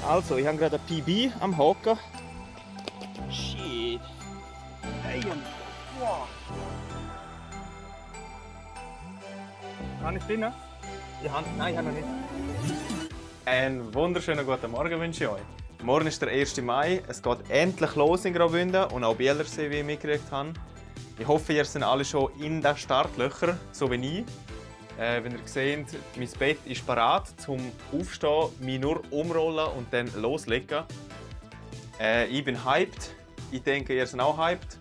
Also, ich habe gerade ein PB am Haken. Shit. Damn. Wow. Kann ich drinnen? Nein, ich habe noch nicht. Einen wunderschönen guten Morgen wünsche ich euch. Morgen ist der 1. Mai. Es geht endlich los in Graubünden und auch Bielersee, wie ich mitgekriegt habe. Ich hoffe, ihr seid alle schon in den Startlöchern, so wie ich. Wenn ihr seht, mein Bett ist bereit zum Aufstehen, mich nur umrollen und dann loslegen. Ich bin hyped. Ich denke, ihr seid auch hyped.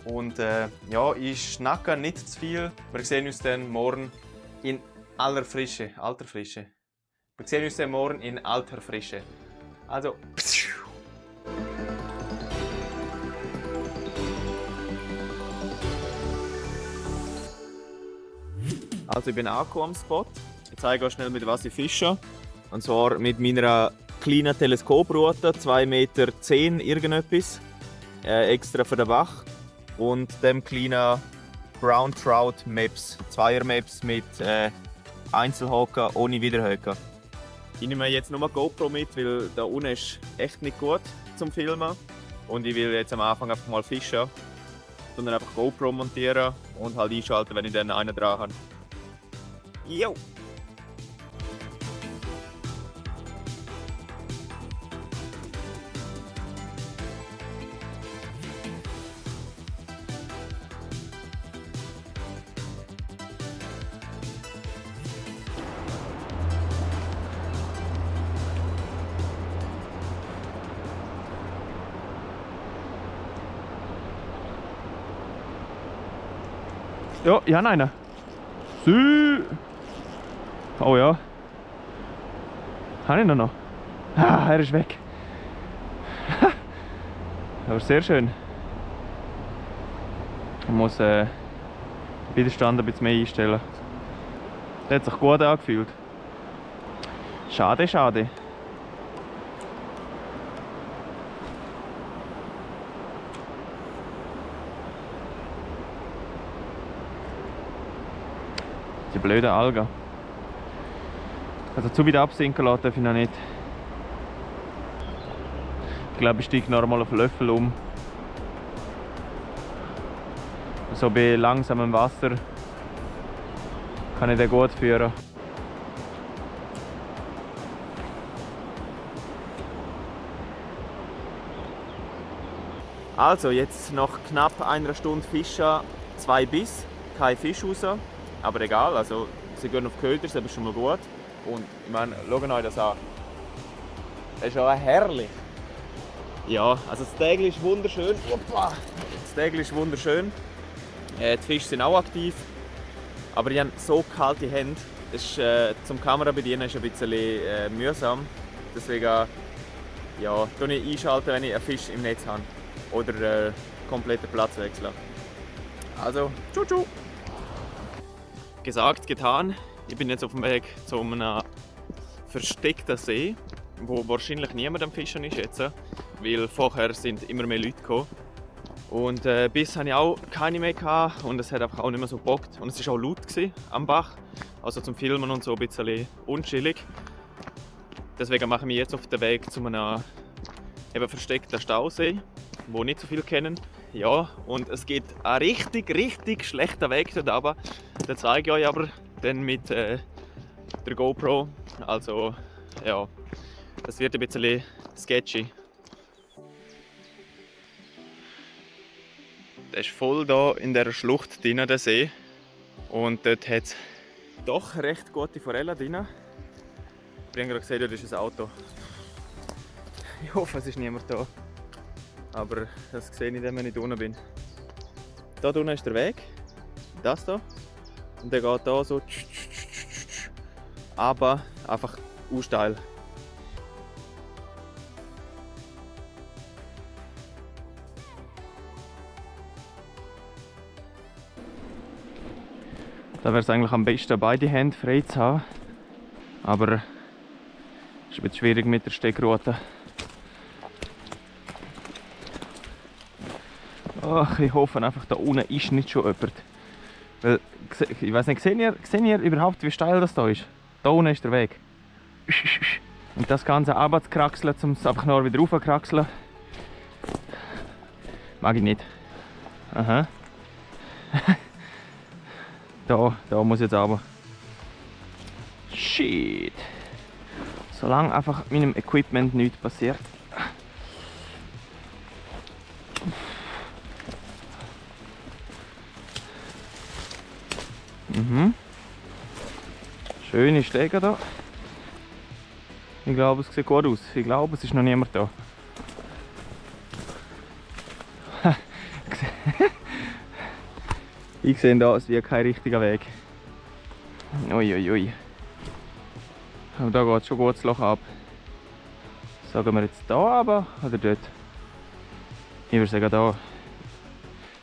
Und ja, ich schnacke nicht zu viel. Wir sehen uns dann morgen in alter Frische. Wir sehen uns dann morgen in alter Frische. Also. Also ich bin angekommen am Spot. Ich zeige euch schnell, mit was ich fische. Und zwar mit meiner kleinen Teleskoproute, 2,10 Meter irgendetwas. Extra für den Bach. Und dem kleinen Brown Trout Maps. Zweier Maps mit Einzelhaken ohne Wiederhaken. Ich nehme jetzt nur GoPro mit, weil da unten ist echt nicht gut zum Filmen. Und ich will jetzt am Anfang einfach mal fischen. Sondern einfach GoPro montieren und halt einschalten, wenn ich dann einen dran habe. Jo! Ja, ich habe einen. Sü. Oh ja. Habe ich ihn noch? Ah, er ist weg. Aber sehr schön. Ich muss den Widerstand ein bisschen mehr einstellen. Der hat sich gut angefühlt. Schade, schade. Die blöden Algen. Also zu weit absinken lassen darf ich noch nicht. Ich glaube, ich steige normal auf Löffel um. So bei langsamem Wasser kann ich den gut führen. Also jetzt nach knapp einer Stunde Fischen 2 Biss, kein Fisch raus. Aber egal, also sie gehen auf Köder, das ist schon mal gut. Und ich meine, schaut euch das an. Das ist ja herrlich. Ja, also das Tägli ist wunderschön. Opa. Das Tägli ist wunderschön. Die Fische sind auch aktiv. Aber die haben so kalte Hände. Das ist, zum Kamera bedienen ist ein bisschen mühsam. Deswegen ja, tue ich einschalten, wenn ich einen Fisch im Netz habe. Oder kompletten Platz wechseln. Also, tschu. Gesagt, getan. Ich bin jetzt auf dem Weg zu einem versteckten See, wo wahrscheinlich niemand am Fischen ist jetzt, weil vorher sind immer mehr Leute gekommen. Und bis hatte ich auch keine mehr gehabt und es hat einfach auch nicht mehr so gebockt. Und es war auch laut am Bach, also zum Filmen und so ein bisschen unchillig. Deswegen mache ich mich jetzt auf den Weg zu einem eben versteckten Stausee, wo nicht so viele kennen. Ja, und es geht ein richtig schlechter Weg dort runter. Den zeige ich euch aber dann mit der GoPro. Also ja, das wird ein bisschen sketchy. Der ist voll da in dieser Schlucht drin, der See. Und dort hat es doch recht gute Forellen drin. Ich habe gerade gesehen, dort ist ein Auto. Ich hoffe, es ist niemand da. Aber das sehe ich dann, wenn ich da unten bin. Da unten ist der Weg. Das hier. Und der geht da so. Aber einfach steil. Da wäre es eigentlich am besten, beide Hände frei zu haben. Aber es ist ein bisschen schwierig mit der Steckrute. Ach, ich hoffe einfach, da unten ist nicht schon jemand. Weil, ich weiß nicht, seht ihr überhaupt, wie steil das da ist? Da unten ist der Weg. Und das Ganze runterzukraxeln, um es einfach nur wieder raufzukraxeln, mag ich nicht. Aha. da muss ich jetzt runter. Shit. Solange einfach meinem Equipment nichts passiert. Mhm. Schöne Stege da. Ich glaube, es sieht gut aus. Ich glaube, es ist noch niemand da. Ich sehe da, es wird kein richtiger Weg. Uiuiui. Aber da geht schon gut das Loch ab. Sagen wir jetzt da aber oder dort? Ich würde sagen da.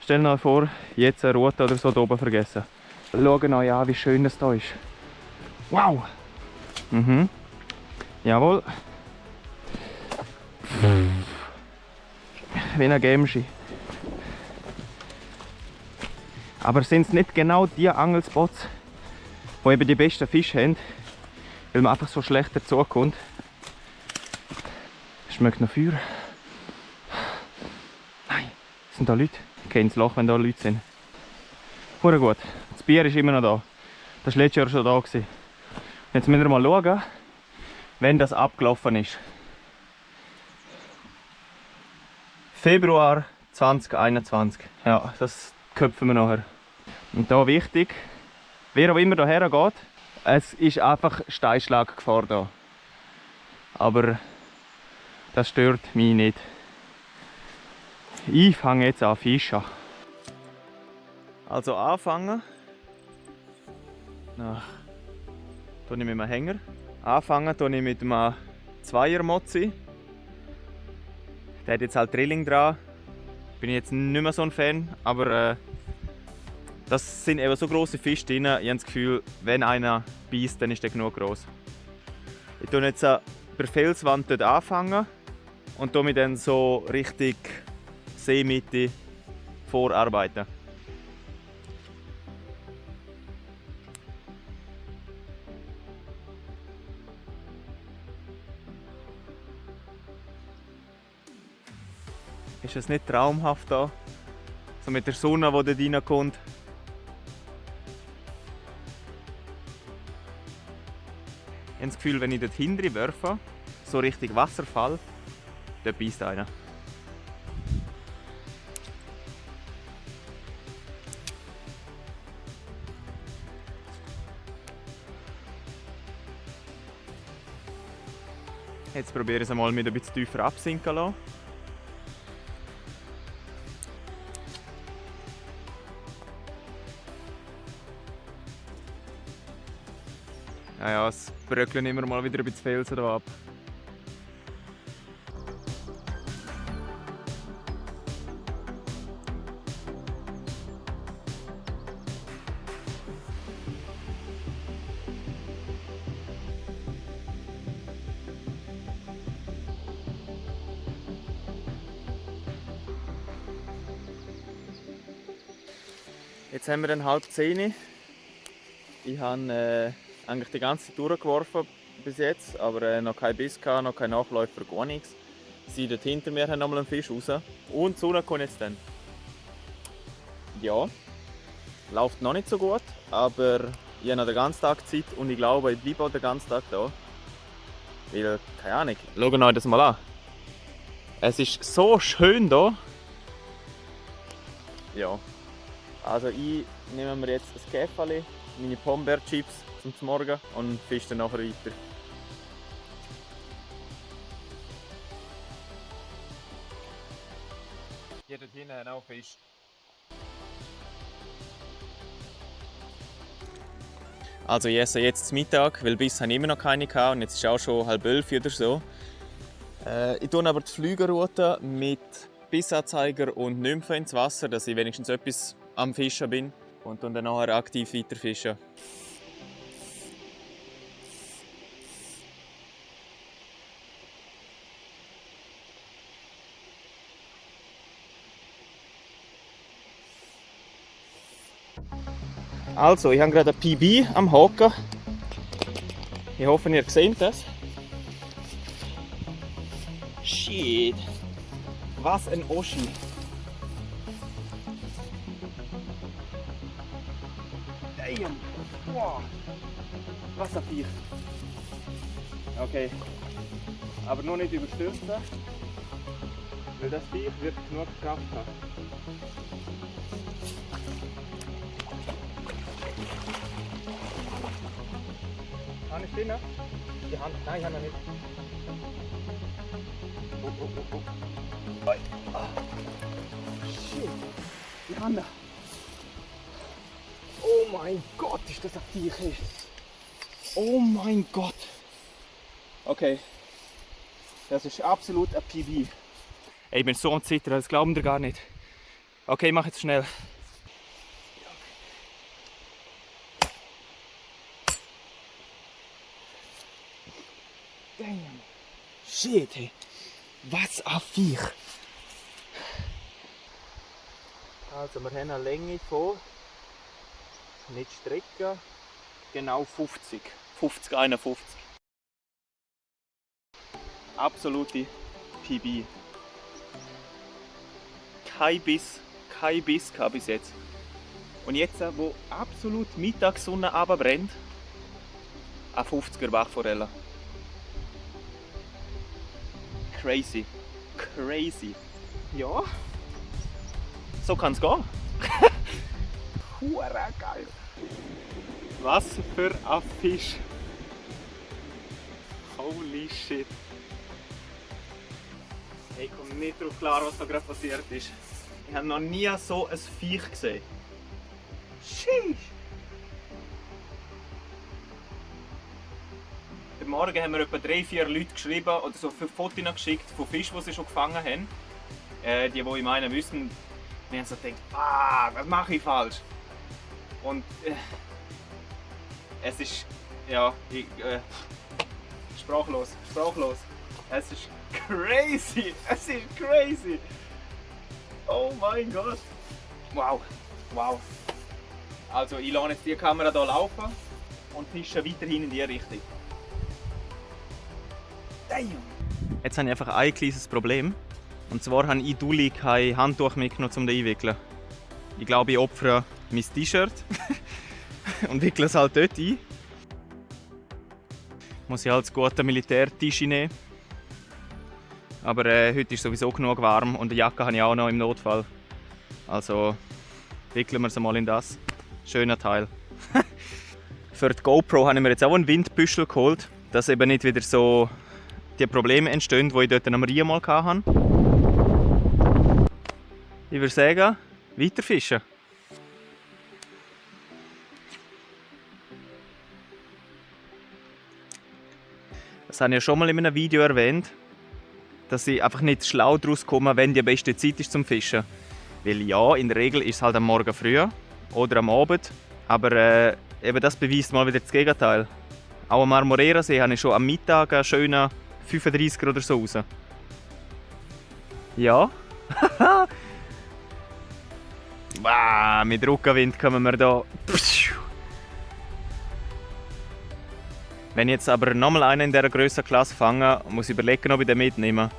Stell dir vor, jetzt eine Route oder so da oben vergessen. Schaut euch an, wie schön das da ist. Wow! Mhm. Jawohl. Wie ein Gameschi. Aber sind es nicht genau die Angelspots, die eben die besten Fische haben, weil man einfach so schlecht dazukommt? Es schmeckt noch Feuer. Nein, sind da Leute? Ich kenne das Loch, wenn da Leute sind. Hure gut. Das Bier ist immer noch da. Das war letztes Jahr schon da gewesen. Jetzt müssen wir mal schauen, wenn das abgelaufen ist. Februar 2021. Ja, das köpfen wir nachher. Und da wichtig, wer auch immer hierher geht, es ist einfach Steinschlaggefahr da. Aber das stört mich nicht. Ich fange jetzt an fischen. Also anfangen. Hier tue ich mit einem Hänger. Anfangen tue ich mit einem Zweier-Mozzi. Der hat jetzt halt Drilling dran. Bin ich jetzt nicht mehr so ein Fan, aber das sind eben so grosse Fische drin. Ich habe das Gefühl, wenn einer beißt, dann ist der genug groß. Ich tue jetzt bei der Felswand dort anfangen und tue mich dann so Richtung Seemitte vorarbeiten. Ist es nicht traumhaft da? So mit der Sonne, die dort reinkommt. Ich habe das Gefühl, wenn ich dort hinten werfe, so Richtung Wasserfall, dort beißt einer. Jetzt probiere ich es einmal mit ein bisschen tiefer absinken zu lassen. Ja, es bröckeln immer mal wieder ein bisschen Felsen hier ab. Jetzt haben wir dann 9:30. Ich habe eigentlich die ganze Zeit durchgeworfen bis jetzt, aber noch kein Biss gehabt, noch kein Nachläufer, gar nichts. Sie dort hinter mir haben nochmal einen Fisch raus. Und die Sonne kommt jetzt dann. Ja, läuft noch nicht so gut, aber ich habe noch den ganzen Tag Zeit und ich glaube, ich bleibe auch den ganzen Tag da. Weil, keine Ahnung, schaut euch das mal an. Es ist so schön hier. Ja, also ich nehme mir jetzt ein Käferli, meine Pombeerchips zum Morgen und fische dann nachher weiter. Hier dort hinten haben auch Fisch. Also ich esse jetzt zum Mittag, weil bis habe ich immer noch keine gehabt und jetzt ist auch schon 10:30 oder so. Ich tue aber die Flügerroute mit Bissanzeiger und Nymphen ins Wasser, dass ich wenigstens etwas am Fischen bin und dann nachher aktiv weiter fischen. Also, ich habe gerade ein PB am Haken. Ich hoffe, ihr seht das. Shit. Was ein Oschi. Damn. Wow. Was ein Viech. Okay. Aber nur nicht überstürzen, weil das Viech wird genug Kraft haben. Kann ich stehen? Die Hand? Nein, ich habe noch nicht. Oh. Ah. Shit. Die Hand. Oh mein Gott, ist das ein Viech. Oh mein Gott. Okay. Das ist absolut ein PB. Ey, ich bin so am Zittern, das glauben ihr gar nicht. Okay, ich mach jetzt schnell. Damn. Shit, hey. Was ein Viech. Also, wir haben eine Länge von, nicht Strecke, genau 50. 50, 51. Absolute PB. Kein Biss gehabt bis jetzt. Und jetzt, wo absolut Mittagssonne runterbrennt, eine 50er Bachforelle. Crazy. Crazy. Ja. So kann es gehen. Hure geil. Was für ein Fisch. Holy shit. Ich komme nicht darauf klar, was da gerade passiert ist. Ich habe noch nie so ein Viech gesehen. Sheesh. Heute Morgen haben mir etwa 3-4 Leute geschrieben oder so 5 Fotos geschickt von Fischen, die sie schon gefangen haben. Die ich meine wissen, wir haben so gedacht, was mache ich falsch? Und es ist, ja, sprachlos. Es ist crazy, Oh mein Gott. Wow. Also ich lasse jetzt die Kamera hier laufen und fische weiterhin in die Richtung. Damn. Jetzt habe ich einfach ein kleines Problem. Und zwar habe ich Dulli kein Handtuch mitgenommen, um den einzuwickeln. Ich glaube, ich opfere mein T-Shirt und wickle es halt dort ein. Muss ich halt das gute Militär-Tischi nehmen. Aber heute ist sowieso genug warm und eine Jacke habe ich auch noch im Notfall. Also wickeln wir es mal in das. Schöner Teil. Für die GoPro habe ich mir jetzt auch einen Windbüschel geholt, dass eben nicht wieder so die Probleme entstehen, die ich dort am Rio mal hatte. Ich würde sagen, weiter fischen. Das habe ich ja schon mal in einem Video erwähnt, dass ich einfach nicht schlau daraus komme, wenn die beste Zeit ist zum Fischen. Weil ja, in der Regel ist es halt am Morgen früh oder am Abend, aber eben das beweist mal wieder das Gegenteil. Auch am Marmorera-See habe ich schon am Mittag einen schönen 35 oder so raus. Ja. Wow, mit Rückenwind kommen wir da. Wenn ich jetzt aber nochmal einen in dieser Grössenklasse fange, muss ich überlegen, ob ich den mitnehme.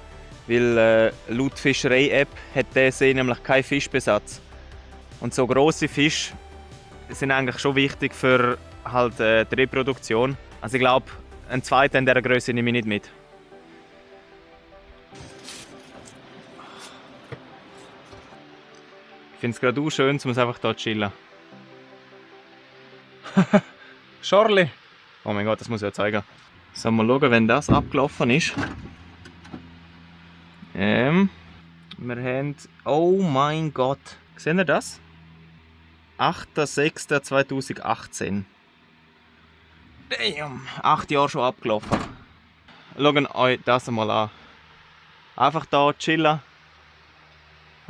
Weil laut Fischerei-App hat der See nämlich keinen Fischbesatz. Und so grosse Fische sind eigentlich schon wichtig für halt, die Reproduktion. Also ich glaube, einen zweiten in dieser Größe nehme ich nicht mit. Ich finde es gerade auch schön, um einfach hier zu chillen. Schorli! Oh mein Gott, das muss ich ja zeigen. So, mal schauen, wenn das abgelaufen ist. Wir haben... Oh mein Gott! Seht ihr das? 8.6.2018. Damn! 8 Jahre schon abgelaufen. Schaut euch das mal an. Einfach hier chillen.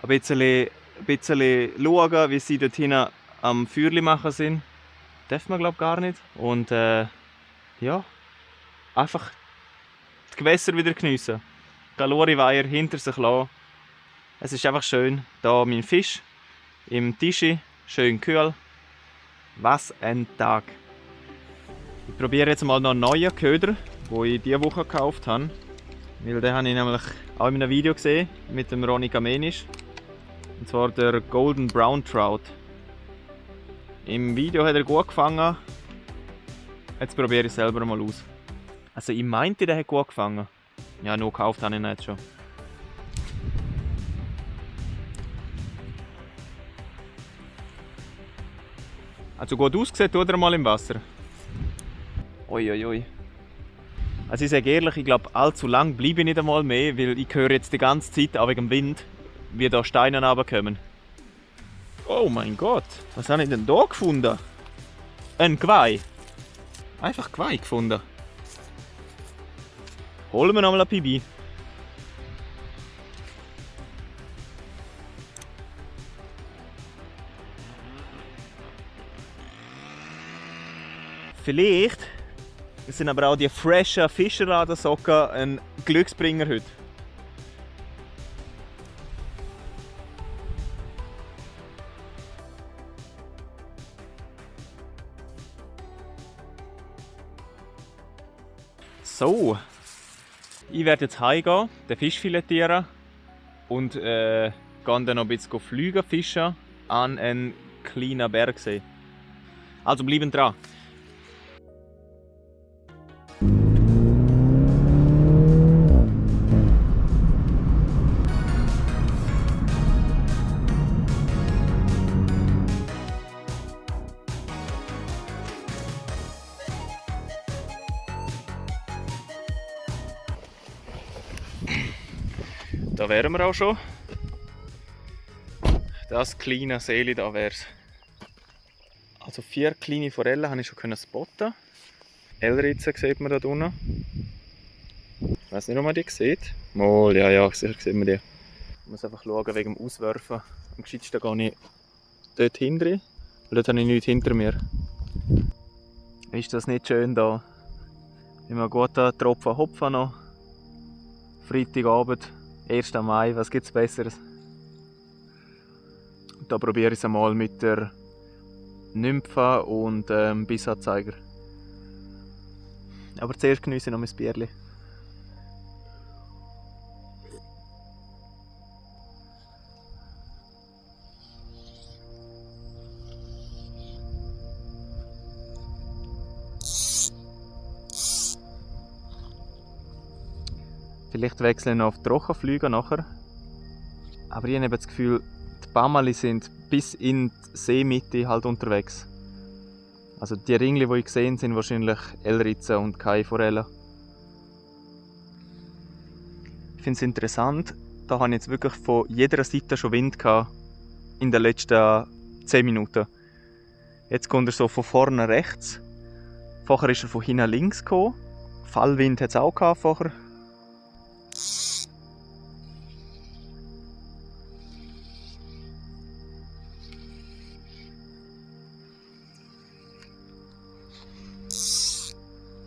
Ein bisschen schauen, wie sie dort hinten am Feuerli machen sind. Darf man glaube gar nicht. Und ja, einfach die Gewässer wieder geniessen. Kalorienweiher hinter sich lassen. Es ist einfach schön. Hier mein Fisch im Tischi, schön kühl. Was ein Tag. Ich probiere jetzt mal noch einen neuen Köder, den ich diese Woche gekauft habe. Weil den habe ich nämlich auch in einem Video gesehen mit dem Ronny Kamenisch. Und zwar der Golden Brown Trout. Im Video hat er gut gefangen. Jetzt probiere ich es selber mal aus. Also ich meinte, der hat gut gefangen. Ja, nur gekauft habe ich ihn jetzt schon. Also gut ausgesehen tut er mal im Wasser. Uiuiui. Also ich sage ehrlich, ich glaube allzu lang bleibe ich nicht einmal mehr, weil ich höre jetzt die ganze Zeit, auch wegen dem Wind, wie da Steine runterkommen. Oh mein Gott, was habe ich denn da gefunden? Ein Geweih. Einfach Geweih gefunden. Holen wir nochmal ein Pibi. Vielleicht sind aber auch die freshen Fischerladensocken ein Glücksbringer heute. So, ich werde jetzt heimgehen, den Fisch filetieren und gehe dann noch ein bisschen fliegen fischen an einen kleinen Bergsee. Also bleiben dran. Da wären wir auch schon. Das kleine Seeli da wär's. Also 4 kleine Forellen habe ich schon spotten. L-Ritze sieht man da unten. Ich weiß nicht, ob man die sieht. Mal, ja, sicher sieht man die. Ich muss einfach schauen wegen dem Auswerfen. Am gescheitsten gehe ich dort hinten, weil dort habe ich nichts hinter mir. Ist das nicht schön da? Immer einen guten Tropfen Hopfen noch. Freitagabend. 1. Mai, was gibt's Besseres? Da probiere ich es einmal mit der Nymphe und Bissanzeiger. Aber zuerst geniesse ich noch mein Bierli. Vielleicht wechsle ich noch auf Trockenflüge nachher. Aber ich habe das Gefühl, die Bamali sind bis in die Seemitte halt unterwegs. Also die Ringli, die ich gesehen sind wahrscheinlich L-Ritze und keine Forellen. Ich finde es interessant, da habe ich jetzt wirklich von jeder Seite schon Wind gehabt in den letzten 10 Minuten. Jetzt kommt er so von vorne rechts. Vorher ist er von hinten links gekommen. Fallwind hat es auch gehabt vorher.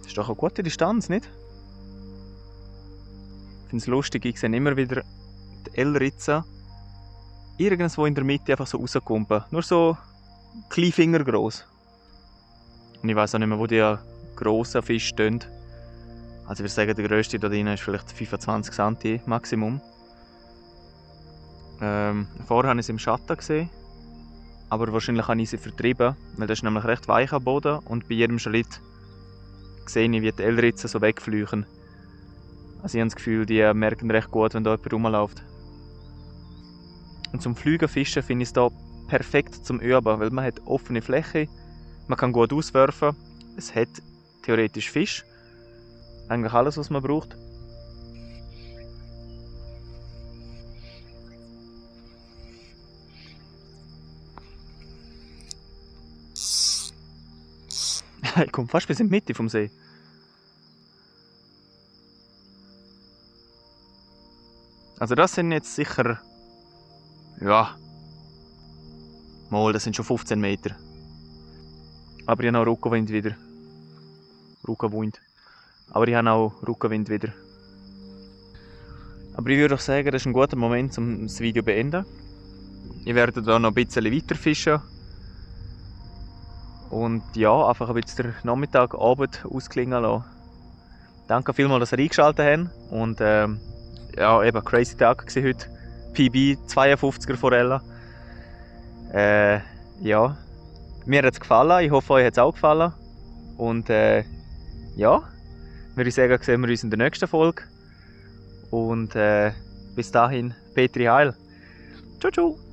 Das ist doch eine gute Distanz, nicht? Ich finde es lustig, ich sehe immer wieder die L-Ritze irgendwo in der Mitte einfach so rauskumpen. Nur so kleine Finger groß. Und ich weiss auch nicht mehr, wo die grossen Fische stehen. Also ich würde sagen, der grösste da drin ist vielleicht 25 cm Maximum. Vorher habe ich sie im Schatten gesehen. Aber wahrscheinlich habe ich sie vertrieben, weil das ist nämlich recht weich am Boden und bei jedem Schritt sehe ich, wie die L-Ritzen so wegfliegen. Also ich habe das Gefühl, die merken recht gut, wenn da jemand rumläuft. Und zum Flügenfischen finde ich es hier perfekt zum Üben, weil man hat offene Fläche, man kann gut auswerfen, es hat theoretisch Fisch, eigentlich alles, was man braucht. Ich komme fast bis in die Mitte vom See. Also das sind jetzt sicher, ja, mal, das sind schon 15 Meter. Aber ich habe auch Rückenwind wieder. Rückenwind. Aber ich habe auch Rückenwind wieder. Aber ich würde auch sagen, das ist ein guter Moment, um das Video zu beenden. Ich werde da noch ein bisschen weiter fischen. Und ja, einfach ein bisschen den Nachmittag, Abend ausklingen lassen. Danke vielmals, dass ihr eingeschaltet habt. Und ja, eben crazy Tag war heute. PB 52er Forelle. Ja, mir hat es gefallen. Ich hoffe, euch hat es auch gefallen. Und ja, würde ich sagen, sehen wir uns in der nächsten Folge. Und bis dahin, Petri Heil. Ciao, ciao.